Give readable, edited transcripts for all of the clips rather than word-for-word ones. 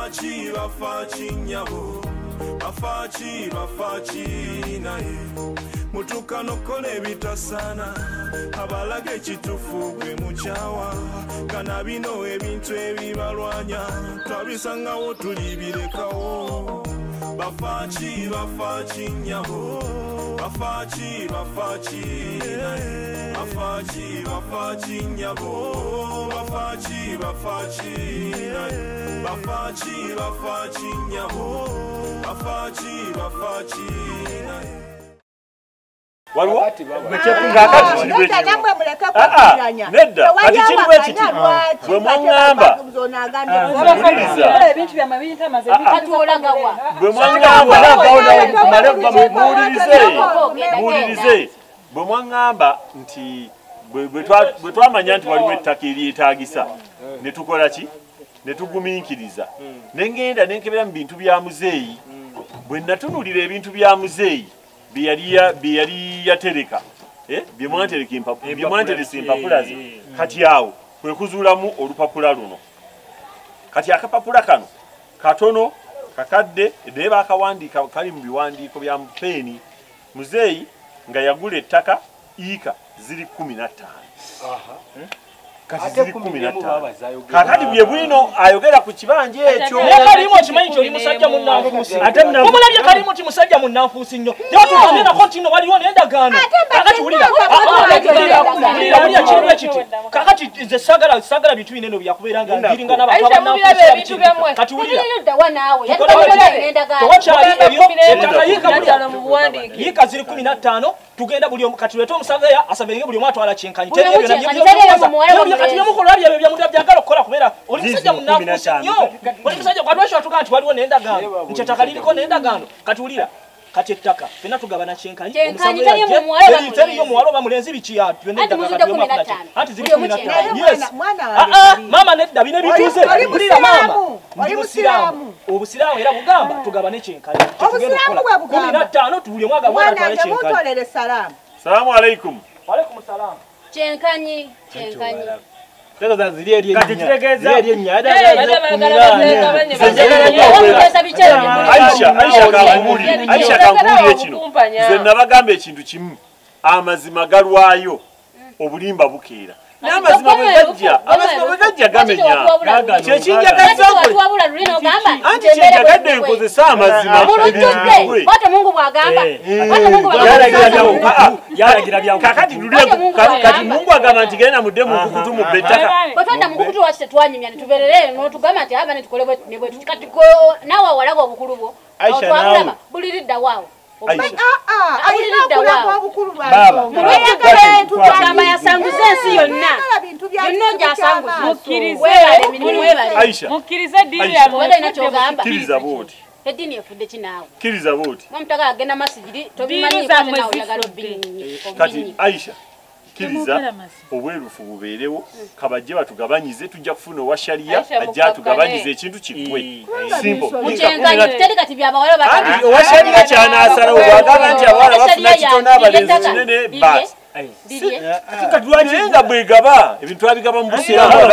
Bafachi bafachi nyabo bafachi bafachi naye mutukano kole bitasana abalage kitufu gwe mukyawa kana bino ebintu ebibalwanya twabisangawo tulibirekawo bafachi bafachi nyabo bafachi bafachi naye bafachi bafachi nyabo bafachi bafachi naye bafachi bafachi nyabo bafachi bafachi naye waliwo nedda kati kiri bwe kiti bwe mwaŋŋamba bwe mwaŋŋamba muwulirize bwe mwaŋŋamba nti bwe twamanya nti waliwo ettaka eryetaagisa ne tukola ki ne tugumiikiriza ne ngenda ne nkebera mu bintu bya muzeeyi bwe natunuulira ebintu bya muzeeyi bye yali yatereka bye mwanteresa empapula ze kati awo kwe kuzuulamu olupapula luno kati akapapula kano katono kakadde naye baakawandiika kali mu biwandiiko bya mupeeni muzeeyi nga yagula ettaka yiika ziri 15 kati ziri 15 kakati bye bwino ayogera ku kibanja ekyo Kalimu okimanyi nti oli musajja munnanfuusi omulabye Kalimu nti musajja munnanfuusi nnyo tebatugambye nako nti nno waliwo n'endagaano kakati wulira wulira kiri bwe kiti kakati nze saagala bintu bino eno byakubeera nga ngiringa n'abantu abannanfuusi kati wulira tewakyali ebyo ettaka yiika yiika ziri 15 tugenda buli omu kati tuleete omusaveya asavenge buli omu atwala kyenkanyi kati byemukola byebyo byagala okukola kubeera oli musajja munnanfuusi nnyo oli musajja lwaki watugaa nti waliwo n'endagaano nti ettaka liriko n'endagaano kati wulira kati ettaka ffenna tugabana kyenkanyi teriyo muwala oba mulenzi biki byonna ettaka anti ziri 15 yes maama nedda bino ebituuse wulira maama ndi musiraamu obusiraamu era bugamba tugabane kyenkanyi tetugenda okukola 15 buli omu agabana atwale kyenkanyi. Salaamu alaikum. Waalaikum salaam. Kyenkanyi kyenkanyi Aisha kankubuulire kino nze nabagamba ekintu kimu amazima galwayo obulimba bukeera n'amazima bwe gajja gamenya anti kyenjagadde nkozesa amazima kakati Mungu agamba nti genda mudde mu nkukutu mubbe ettaka bwetwadda mu nkukutu lwaki tetwanyumya ne tubeerere n'otugamba nti aba ne tukole ne bwe tuti kati naawe walaga obukulu bwo twabulaba buliridda waawo gamba yasanguza ensi yonna yonna ogyasanguza mukkirize eddiini yammwe kyogamba kkiriza bw'oti eddiini efudde ki naawe kkiriza bw'oti mwamutagala agenda masigiri tobimanyi nawe oyagala kati Aisha kkiriza obwerufu bubeerewo kabajje batugabanyize tujja kufuna owa sharia ajja atugabanyize ekintu kiggwe owa sharia kyanaasalawo bw'agamba nti abawala bafuna kitono abalenzi kinene basi naye nga bwegaba ebintu twabigaba mu busiraamu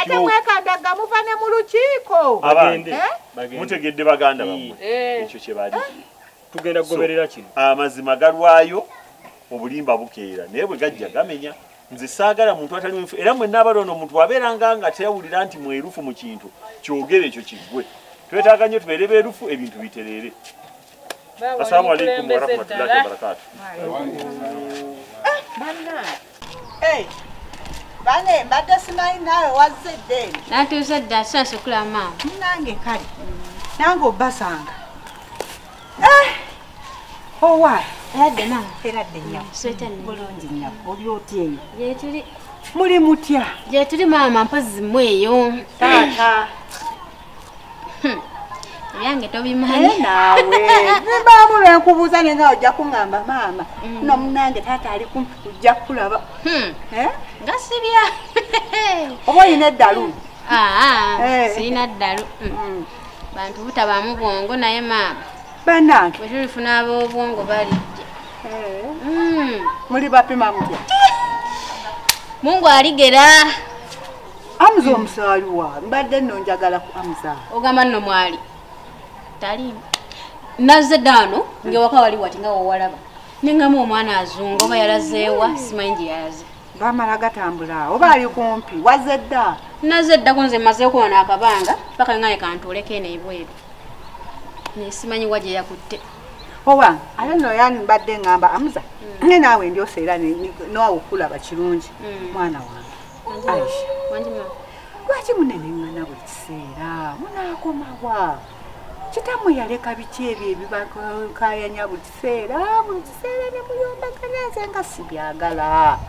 temwekandaga muva ne mu lukiiko mutegedde baganda bammwe ekyo kye bali tugenda kugoberera kino amazima galwayo obulimba bukeera naye bwe gajja gamenya nze saagala muntu atali mwerufu era mwenna abali ono omuntu abeeranga nga teyawulira nti mwerufu mu kintu kyogere ekyo kiggwe twetaaga nnyo tubeere beerufu ebintu bitereere. Assalamu alaikum warahmatullahi wabarakatuh. Bane mbadde simanyi naawe wazze eddeeni natuuze dda sanse okulaba maama nange kale nange obbasanga owa eradde maama eradde nnyabo bulungi nnyabo oli otya eyo gyetuli muli mutya gyetuli maama mpozi mmwe eyo taata ebyange tobimanyi naawe nembaamu lwenkubuuza naye nga ojja kuŋŋamba maama no munnange taata ali kumpi kujja kulaba nga sibya oba olina eddalu sirina ddalu bantu butabamu bwongo naye maama bannange bwe tulifuna ab'obwongo balijja muli bapima mutya Mungu aligera. Amuza omusaali wa mbadde nno njagala ku Amuza. Ogamba nno mwali taliimu. Nazze ddaano ng'ewaka wali wati nga wowalaba. Nengamu omwana azunga oba yalazeewa simanyi gye yalaze. Bamala gatambula oba ali kumpi wazze dda. Nazze ddako nze mmazeeko wano akabanga paka nga kantuuleko eno ebweru. Naye simanyi wa gye yakutte. Owa ate nno yani mbadde ngamba Amuza ne naawe ndyose era naawe okulaba kirungi mwana wange. Aisha wangi mama. Lwaki muneneŋŋana buli kiseera munaakomawa? Kitammwe yaleka biki ebyo ebibakaayanya buli kiseera ne muyombagana nze nga sibyagala.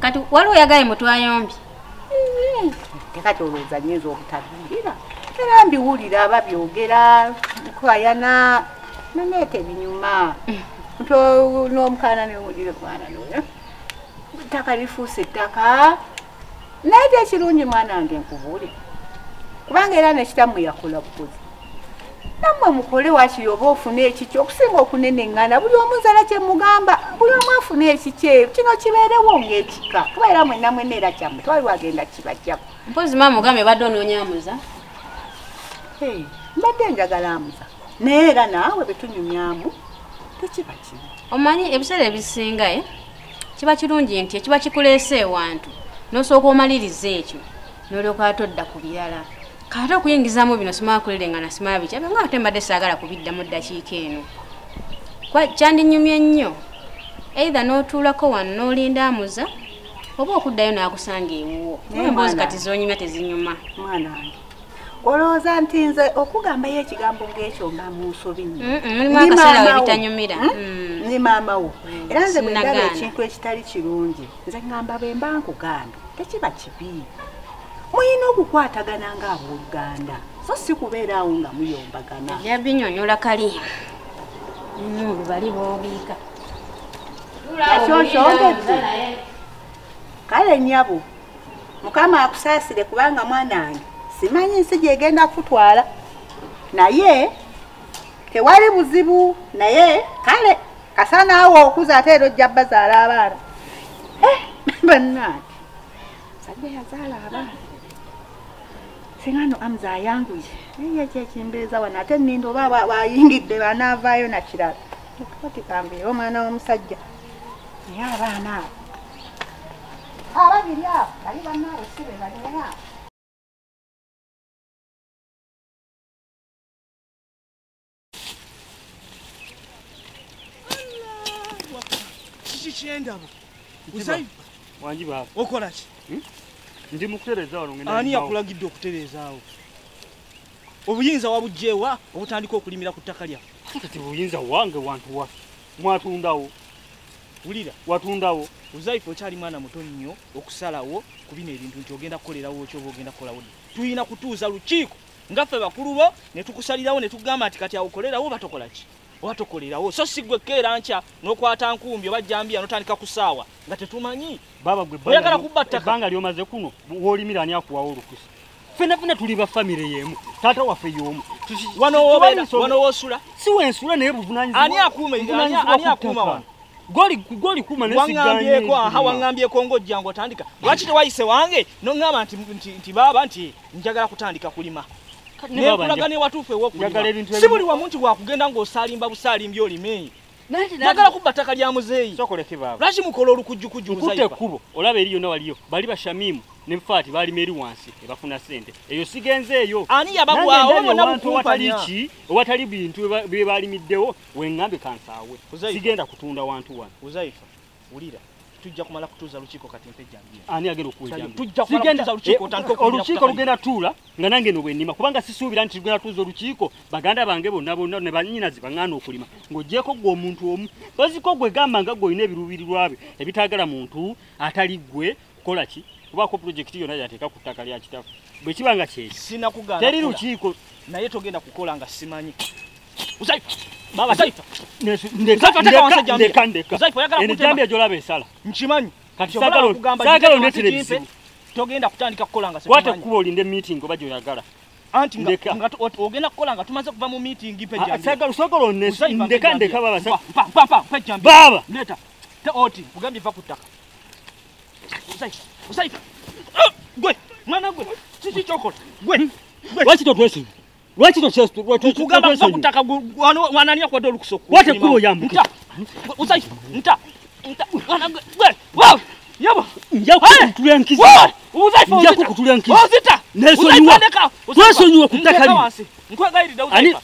Kati waliwo yagaye mutwayombye? Kati olowooza nnyinza obutabiwulira? Era mbiwulira babyogera nkwayana naneeta ebinyuma. Nti n'omukaana newulire mwana noyo. Ettaka lifuuse ettaka. Naye tekirungi mwana wange nkubuulire. Kubanga era ne kitammwe yakola bukozi. Nammwe mukole waakiri oba ofune ekikye okusinga okuneneŋŋana buli omu nzala kye mugamba buli omu afune ekikye kino kibeerewo ng'ekika kuba era mwenna mwenna era kyammwe tewali wagenda kibajjako. Mpozi maama ogambe badde onoonya Amuza? Mbadde njagala Amuza naye era naawe bwe tunyumyamu tekiba kibi. Omanyi ebiseera ebisinga kiba kirungi nti ekiba kikuleese ewantu n'osooka omaliriza ekyo n'olyoka ate odda ku birala. Kati okuyingizaamu bino simala kulerengana simala biki ebyo nga ate mbadde saagala kubiddamu ddakiika eno. Kyandinyumye nnyo either n'otuulako wano n'olinda Amuza oba okuddayo n'akusanga ewuwo. Emboozi kati z'onyumya tezinyuma. Mwana wange olowooza nti nze okugambayo ekigambo ng'ekyo mba mu nsobi nnyo. Mulimu akaseera we bitanyumira. Ndi maama wo. Era nze bwe ndaba ekintu ekitali kirungi nze ŋŋamba bwe mba nkugambye tekiba kibi. Muyina okukwatagana ng'abooluganda so si kubeera awo nga muyombagana. Ebya binyonyola kali nnundu bali boobiika. Ekyo kale nnyabo Mukama akusaasire kubanga mwana wange simanyi nsi gy'egenda kutwala naye tewali buzibu naye kale kasana awo okuza ate era ojja bazaala abaana. Bannange musajja yazaala abaana. Singa nno Amuza ayanguye naye kyekimbeeza wano ate nninda oba bayingidde banaavaayo na kirala. Kati kambeere omwana w'omusajja naye abaana abo ababiri abo bali bannaabwe si be balina. Kiki kyendaba? Uzaifa wangi baba. Okola ki? Ndi mukutereeza wano ngenda. Ani yakulagidde okutereezaawo? Obuyinza wabuggyewa obutandika okulimira ku ttaka lyaffe. Kati buyinza wange wantu waffe. Mwatundawo. Wulira. Watundawo. Uzaifa okyali mwana muto nnyo okusalawo ku bino ebintu nti ogenda kukolerawo ki oba ogenda kukolawo ddi. Tulina kutuuza lukiiko nga ffe bakulu bo ne tukusalirawo ne tugamba nti kati awo okolerawo oba tokola ki? Oba tokolerawo. So si ggwe keera nkya n'okwata nkumbi oba jjambiya n'otandika ku ssaawa nga tetumanyi. Baba gwe oyagala kubba ttaka. Ebbanga ly'omaze kuno w'olimira ani akuwawo olukusa? Ffenna ffenna tuli ba famire y'emu. Taata waffe y'omu. Wano w'obeera, wano w'osula. Si wensula naye buvunaanyizibwa. Ani akuuma ani akuuma wano? Goli kuuma ne sigaanye. Aha waŋŋambyeko ng'ojja ng'otandika. Lwaki tewayise wange n'oŋŋamba nti baaba nti njagala kutandika kulima. Nenkulaga ne watuufu ew'okulima. Si buli wamu nti wakugenda ng'osaalimba busaalimbye olime. Njagala kubba ttaka lya muzeeyi. Sokoleke baaba. Lwaki mukola olukujjukujju Nkutte Uzaifa? ekkubo olaba eri yonna waliyo bali bashamim ne Faati balima eri wansi ne bafuna ssente. Eyo sigenze eyo. Ani yabagwawo Nange bonna ndabye awantu awatali bukumpanya. ki owatali bintu bye balimiddewo weŋŋambe kansaawe. Uzaifa. Sigenda kutunda wantu wano. Uzaifa, wulira. Tujja kumala kutuuza lukiiko kati mpe ejjambiya. Ani agenda okuwa ejjambiya? Tujja kumala kutuuza lukiiko otandike okulimira ku Olukiiko ttaka lugenda tuula nga nange no bwe nnima kubanga sisuubira nti tugenda tuuza olukiiko baganda bange bonna bonna ne bannyinazi baŋŋaana okulima ng'oggyeko ggwe omuntu omu baziko gwe gamba nga ggwe olina ebiruubirirwa byo ebitaagala muntu atali ggwe kukola ki kubaako pulojekiti yonna yateeka ku ttaka lya kitaffe bwe kiba nga kyekyo Sinakugaana teri kukola. lukiiko Naye togenda kukola nga simanyi. Uzaifa, Baba, Uzaifa, ndeka Uzaifa, teeka wansi ejjambiya. ndeka ndeka Uzaifa, oyagala eno kuntema? ejjambiya gy'olaba esala Nkimanyi. Kati Kyova nkugamba saagala giteeka ondeetere wansi gimpe, ebizibu. Togenda kutandika kukola nga Kwata simanyi. ekkubo olinde meeting oba gy'oyagala. Anti Ndeka. nga ogenda kukola nga tumaze kuva mu meeting mpe Ah, ejjambiya. saagala onne Uzaifa, mpe ndeka ejjambiya. ndeka baba Mpa, mpa, mpa, mpa ejjambiya. Baba! Leeta. Te oti, kugambye va ku ttaka. Uzaifa, Uzaifa. Gwe, mwana gwe. Kiki kyokola? Gwe. Lwaki totwesiba? Lwaki tokugamba kuva ku ttaka wanani akuwadde olukusa Wate ekkubo oyambuke. Uzaifa, nta. Nta. Mwana gwe. Gwe. Wow. Yabo. Nja kukutulya nkizi. Uzaifa Nja kukutulya nkizi. Ozita. Nesonyiwa. Twesonyiwa ku ttaka lino. Nkwegayiridde Uzaifa.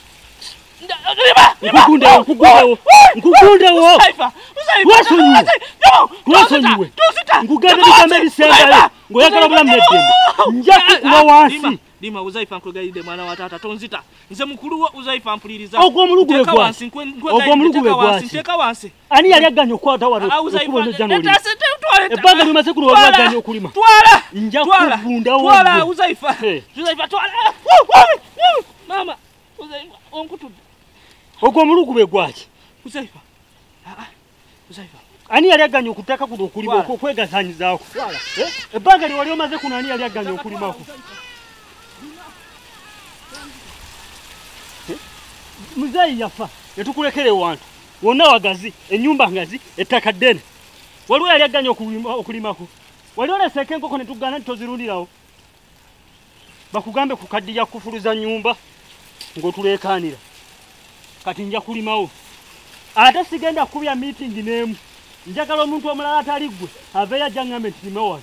Nkugundewo, nkugundewo. Nkugundewo. Twesonyiwe. Twesonyiwe. Nkugenda ebigambo ebisembayo ng'oyagala obulamu n'eddembe. Nja kukuba wansi. Lima Uzaifa nkwegayiridde mwana wa taata tonzita. Nze mukulu wo Uzaifa mpuliriza. Ogwo omulugube gwaki? Ogwo omulugube gwaki? Nteeka wansi. Ani yali aganye okukwata wano ekkubo n'ojja n'olima? Ebbanga ly'omaze kuno wali aganye okulima. Twala! Nja kugundawo. Twala Uzaifa. Uzaifa twala. Mama Uzaifa onkutudde. Ogwo omulugube gwaki? Uzaifa. Uzaifa. Ani yali aganye okutaka kuno okulima okwegasanyizaako? Ebbanga lye wali omaze kuno ani yali aganye okulimako? Muzeeyi yafa netukulekera ewantu wonna wagazi, ennyumba ngazi, ettaka ddene. Waliwo yali aganye okulimako. Wali oleseeko enkoko ne tugaana nti tozirundirawo. Bakugambe kukaddiya kufuluza nnyumba ng'otuleekaanira. Kati nja kulimawo. Ate sigenda kukubya miitingi n'emu. Njagala omuntu omulala atali ggwe aveeyo ajja aŋŋambe nti lima wano.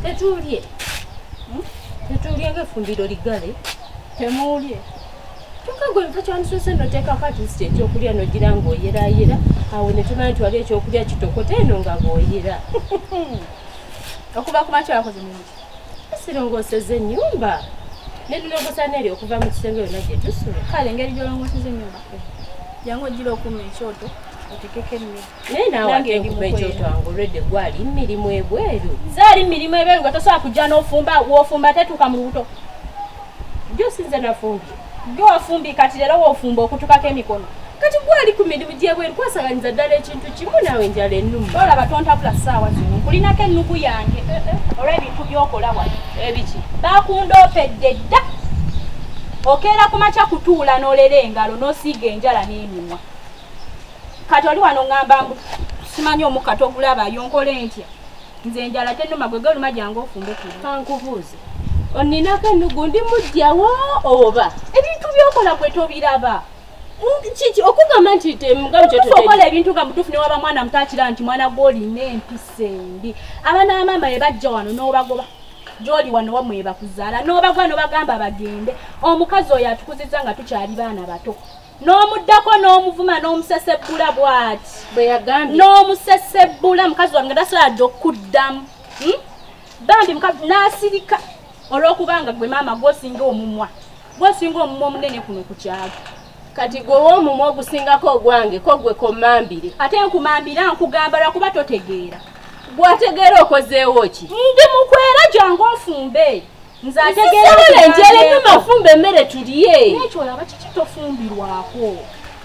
Tetuulye. Tetuulye ng'effumbiro liggale. Temuulye. Kyokka gwe nfa kyandisoose n'oteekako at least ekyokulya n'ogira ng'oyeraayera. Awo ne tumanya nti wali ekyokulya kitokota eno nga bw'oyera. Okuva ku makya wakoze mulimu ki? Sirongoosezza ennyumba. Ne nnongoosa n'eri okuva mu kisenge yonna gye tusula. Kale engeri gy'olongoosezza ennyumba. Jangu ogira okuuma ekyoto otegeke emmere. Naye naawe ate nkuba ekyoto wange olwedde gwali mirimu ebweru. Nze ali mirimu ebweru nga tosobola kujja n'ofumba, w'ofumba tetuuka mu lubuto. Jjo si nze nafumbye. Gwe wafumbye kati leero w'ofumba okutukako emikono. Kati gwali ku mirimu gy'ebweru kwasaganyiza ddala ekintu kimu naawe enjala ennuma. Olaba tontabula ssaawa zino nkulinako ennugu yange olw'ebintu by'okola wano. Ebiki? Bakundoopedde dda. Okeera ku makya kutuula n'olera engalo n'osiiga enjala n'emimwa. Kati oli wano ŋŋamba mbu simanyi omukka togulabayo nkole ntya. Nze enjala tennuma gwe goluma jangu ofumbe tulye. Kankubuuze. Onninako ennugu ndi muggyawo oba? Ebintu by'okola gwe tobiraba. Kiki okugamba nti okola ebintu nga mutuufu ne waba mwana muto akiraba nti mwana gw'olina empisa embi. Abaana ba maama be bajja wano n'obagoba. Gy'oli wano wammwe bakuzaala n'obagoba n'obagamba bagende. Omukazi oyo atukuzizza nga tukyali baana bato. N'omuddako n'omuvuma n'omusesebbula bw'ati. Bwe yagambye. N'omusesebbula mukazi wange tasobola dda okuddamu. Bambi mukazi n'asirika olw'okubanga gwe maama gw'osinga omumwa. Gw'osinga omumwa omunene kuno ku kyalo. Kati gwe ow'omumwa ogusingako ogwange ko gwe kommambire. Ate nkumambira nkugamba lwakuba totegeera. Gwategeera okozeewo ki? Ndi mukwera jangu ofumbe. Nze ategeera enjala ennuma fumba emmere tulye. N'ekyo olaba kiki tofumbirwako?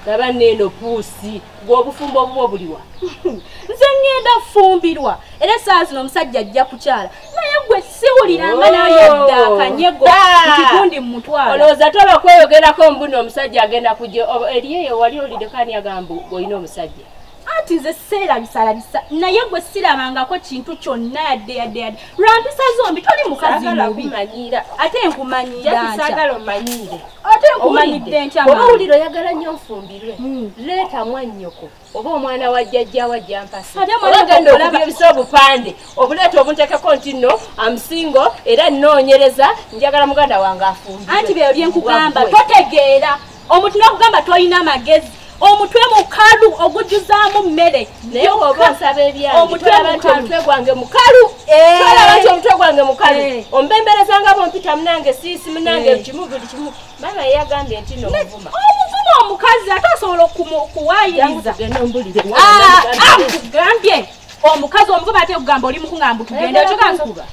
Laba nneeno puusi gwe obufumbo obubwo buliwa. Nze ŋŋenda fumbirwa era essaawa zino omusajja ajja kukyala. Naye gwe siwuliranga naye yadde akanyego nti gundi mmutwala. Olowooza toba kweyogerako mbu omusajja agenda kujja eri eyo wali oliddeko ani agamba olina omusajja? Anti nze seerabisalabisa naye gwe sirabangako kintu kyonna yadde yadde yadde. Lwa mpisa zombi toli mukazi mubi. Ate nkumanyiira ntya. Saagala omanyiire. Ate nkumanyidde ntya Oba owulira oyagala nnyo nfumbirwe. Leeta mwannyoko oba omwana wa jjajja wa jjampasa. Ate mwana genda okubya ebisa obupande obuleeta obunteekeko nti nno amusingo era nnoonyereza njagala muganda wange afumbirwe. Anti bye bye nkugamba totegeera. Omuntu n'akugamba tolina magezi. Omutwe mukalu ogujjuzaamu mmere. Naye oba osaba ebyange Omutwe omutwe gwange mukalu. Tolaba nti omutwe gwange mukalu. Ombemberezanga bw'ompita munange siisi munange kimu buli kimu. Maama ye yagambye nti nno omuvuma. Omuvuma omukazi ate osobola okuwaayiriza. Genda ombulire. Nkugambye. Omukazi omuvuma ate kugamba oli mukungamba tugende ekyo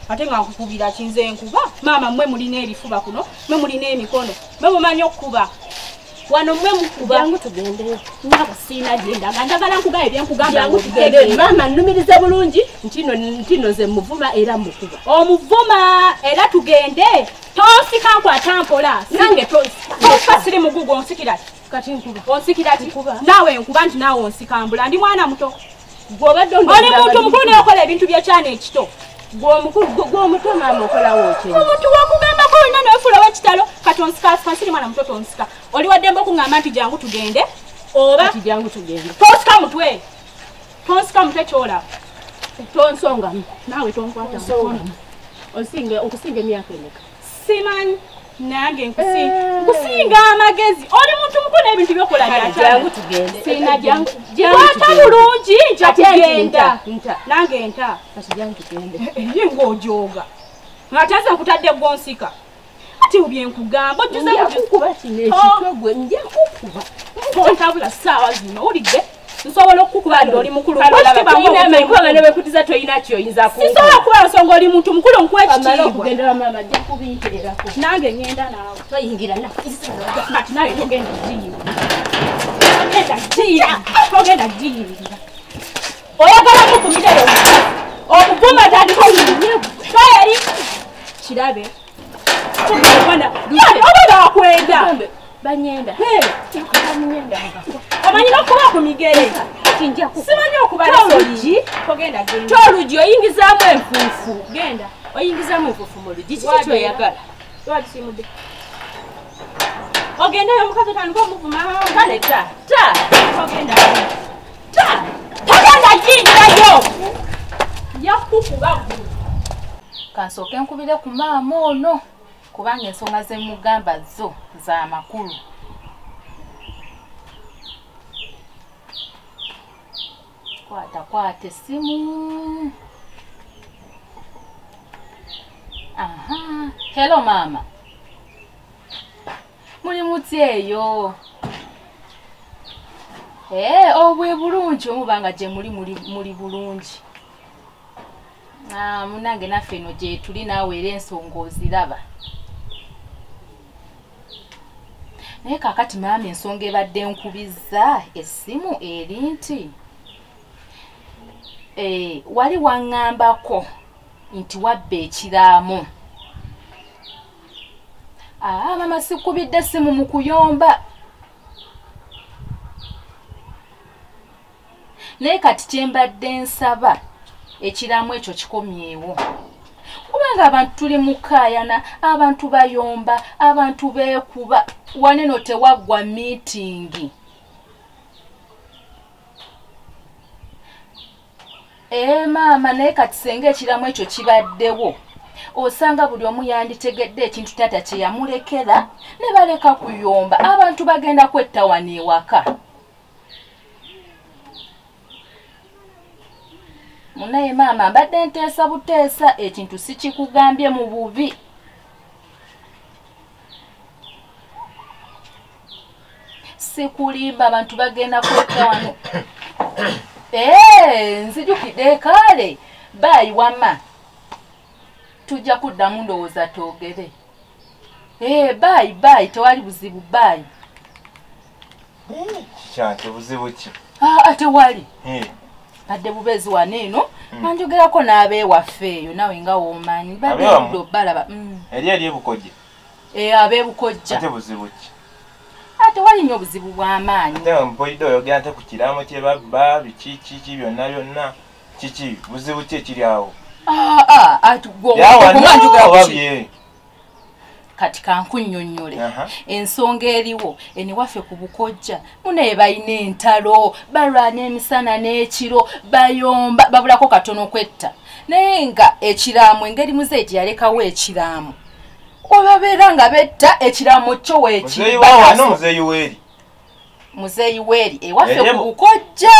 ate nga nkukubira kinze nkuba. Maama mmwe mulina ebifuba kuno, mmwe mulina emikono, mmwe mumanyi okukuba. Wano mmwe mukuba. Jangu tugende. Nnyabo siina gye ndaga, njagala nkugambe bye nkugamba. Jangu tugende. Maama nnumiriza bulungi ntino nze muvuma era mukuba. Omuvuma era tugende. Tonsika nkwata mpola. Nange tonsika. Tonsika siri mugugu onsikira ki? Kati nkuba. Onsikira ki? Naawe nkuba nti naawe onsikambula. Ndi mwana muto. Oli muntu mukulu naye okola ebintu by'ekyana ekito. Gwe omukulu gwe omuto maama okolawo ki? Omuntu wakugambako olina newefuula w'ekitalo kati onsikaasika nsiri mwana muto tonsika. Oli waddembe okuŋŋamba nti jangu tugende oba kati jangu tugende. Tonsika mutwe. Tonsika mutwe ky'olaba. Tonsongamu. Naawe tonkwata mukono. Okusinga emyaka emeka? Simanyi. Nange nkusinga amagezi. Oli muntu mukulu n'ebintu by'okola bya kyana. Jangu tugende. Sirina jangu. Kwata bulungi nja kugenda. Nange nta. Kati jangu tugende. Ye ng'ojooga. Ng'ate nze nkutadde gw'onsika. Ate bye nkugamba ojjuza kukuba kino ekitwe gwe nja kukuba. Tontabula ssaawa zino owulidde? Nsobola okukuba ndi oli mukulu. Kubanga ne bwekutiza toyina kyoyinza kunkola. Sisobola kuba nsonga oli muntu mukulu nkuwa ekitiibwa. Amala okugendera maama ajja kubintererako. Nange ŋŋenda naawe. Toyingira kati naawe togenda giyingira. Togenda giyingira. Oyagala mukumireyo. Omuvuma tandika toyeri. Kirabe. Oba bakwenda. Banyenda. Omanyi n'okuba ku migere. Simanyi okuba n'olugi. Togenda genda. Tolugi oyingizaamu enfuufu. Genda. Oyingizaamu enfuufu mu lugi. Kiki kyoyagala? Lwakisiimudde. Ogendayo omukazi otandika omuvuma. Kale ta. Ta. Togenda. Ta. Togenda giyingirayo. Yakukuba ggulu. Kansooke nkubire ku maama ono. Kubanga ensonga ze mugamba zo za makulu. Kwata kwata essimu. Aha, hello mama. Muli mutya eyo? Obwe bulungi omubanga gye muli bulungi. Ah, munange naffe eno gye tuli naawe era ensonga oziraba. Naye kaakati maama ensonga ebadde nkubizza essimu eri nti wali waŋŋambako nti wabba ekiraamo. Ah, maama sikubidde essimu mu kuyomba. Naye kati kye mbadde nsaba ekiraamo ekyo kikomyewo. Kubanga abantu tuli mu kaayana, abantu bayomba, abantu beekuba, waneno tewaggwa miitingi. Maama naye kati singa ekiraamo ekyo kibaddewo osanga buli omu yanditegedde ekintu taata kye yamulekera ne baleka kuyomba, abantu bagenda kwetta wano ewaka. Munaye maama mbadde nteesa buteesa ekintu sikikugambye mu bubi. Sikulimba abantu bagenda kwetta wano. Nzijukidde kale baayi wamma tujja kuddamu ndowooza twogere. Baayi baayi tewali buzibu baayi. Kyante buzibu ki? Tewali. Badde bubeezi wano eno nanjogerako n'abeewaffe eyo naawe nga w'omanyi badde budde balaba. Eri ebukojja. Ab'ebukojja. Ate buzibu ki? Tewali nnyo obuzibu bw'amaanyi. Ate mpulidde oyogera ate ku kiraamo kye babba biki kiki byonna byonna kiki buzibu ki ekiri awo? Kati kankunnyonnyole ensonga eriwo eniwaffe ku bukojja munaye balina entalo balwana emisana n'ekiro bayomba babulako katono kwetta naye nga ekiraamo engeri muzeeyi gye yalekawo ekiraamo obabeera nga betta ekiraamo kyo weekiri. Muzeeyi weeri. Muzeeyi weeri ewaffe ku bukojja.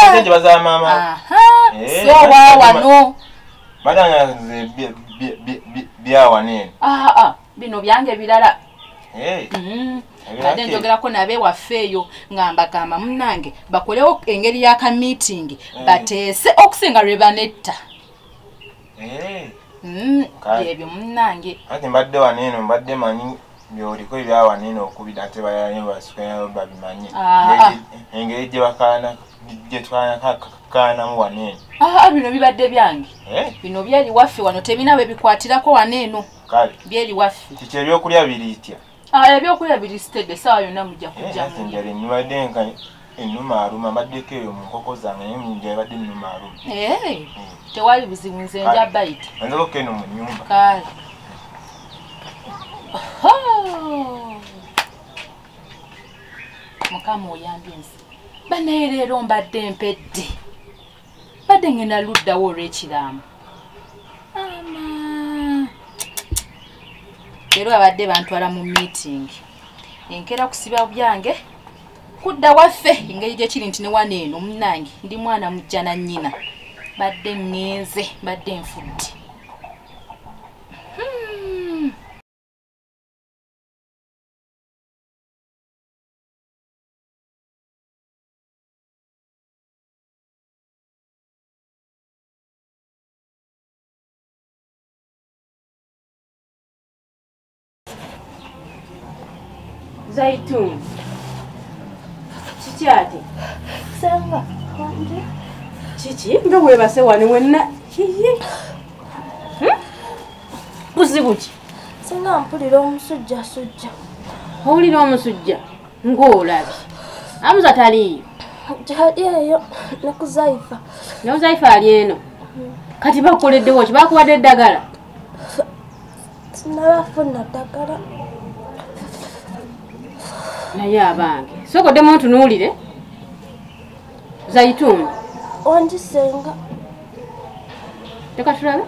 So wa wano. Byawa nene. Bino byange birala. Badde njogerako nabe waffe eyo nga mbagamba munnange bakolewo engeri y'aka meeting bateese okusinga lwe banetta. Ebyo munnange. Ate mbadde wano eno mbadde manyi byoliko ebya wano eno okubira ate balala basukanya babimanyi. Engeri gye bakaana gye twakaanamu wano eno. Bino bibadde byange. Bino byali waffe wano tebina bwe bikwatirako wano eno. Kale. Byeri waffe. Kiki ebyokulya biri itya? Ebyokulya biri steady essaawa yonna mujja kujja mulye. Enjala ennuma nka ennuma aluma mbaddeko eyo mu nkoko zange naye enjala ebadde ennuma aluma. Tewali buzibu nze nja bayita. Nziroko eno mu nnyumba. Kale. Mukama oyambye nze. Bannaye leero mbadde mpedde. Mbadde ngenda luddawo olw'ekiraamo. Leero abadde bantwala mu meeting. Enkeera kusiba byange kudda waffe engeri gye kiri nti ne wano eno munnange ndi mwana mujja na nnyina. Badde ŋŋenze badde nfudde. Zaituni. Kiki ate? Sanga, wanje. Kiki? Nga weebase wano wenna. Kiki? Buzibu ki? Singa mpulira omusujja sujja. Owulira omusujja ng'olabye. Amuza taliiyo. Gyali eyo ne ku Zaifa. Ne Zaifa ali eno. Kati bakukoleddewo ki? Bakuwadde eddagala? Sinnabafuna ddagala. Naye abange sooka oddemu ontunuulire. Zaituni. Wangi ssenga. Leka tulabe.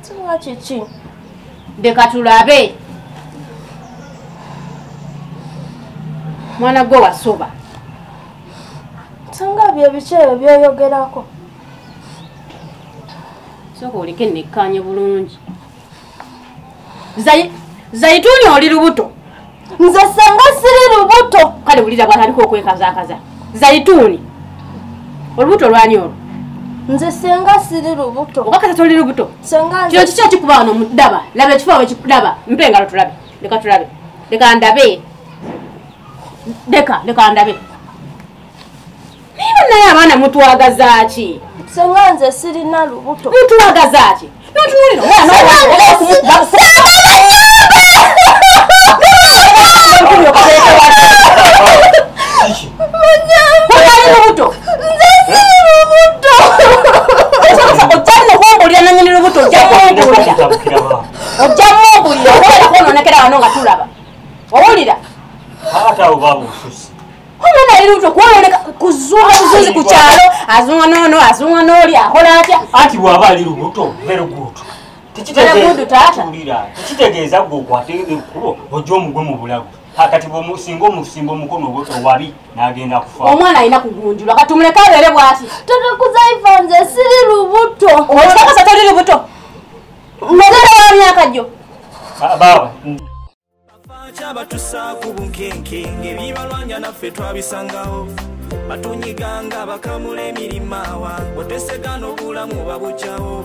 Singa kiki? Leka tulabe. Mwana gwe wasoba. Singa bye biki ebyo by'oyogerako? Sooka oleke nekkaanye bulungi. Zaituni oli lubuto. Nze ssenga siri lubuto. Kale wulira bw'atandika okwekazaakaza. Zaituni. Olubuto lwani olwo? Nze ssenga siri lubuto. Okakasa toli lubuto? Ssenga kino kiki ekikuba wano ddaba? Laba ekifuba bwe kikulaba. Mpa engalo tulabe. Leka tulabe. Leka ndabe. Leka ndabe. Naye bannaye abaana mutwagaza ki? Ssenga nze sirina lubuto. Mutwagaza ki? N'otunuulira omwana azunga nono azunga noli akola atya. Anti bw'aba ali lubuto very good. Tekitegeeza gwe okwate ekkubo ojja omugwe mu bulago. Kati bw'omusinga omusimba omukono owabi n'agenda kufa. Omwana alina kugunjulwa kati tumuleke abeere bw'ati. Toto kuzaifa nze siri lubuto. Okakasa toli lubuto? Muganda wa myaka gyo. Baba. Abatusa ku bunkenke ng'ebibalwanya naffe twabisangawo. Batunyiganga bakamula emirimawa otesegana obulamu babukyawo.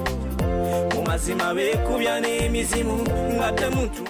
Mu mazima beekubya n'emizimu nga temuntu.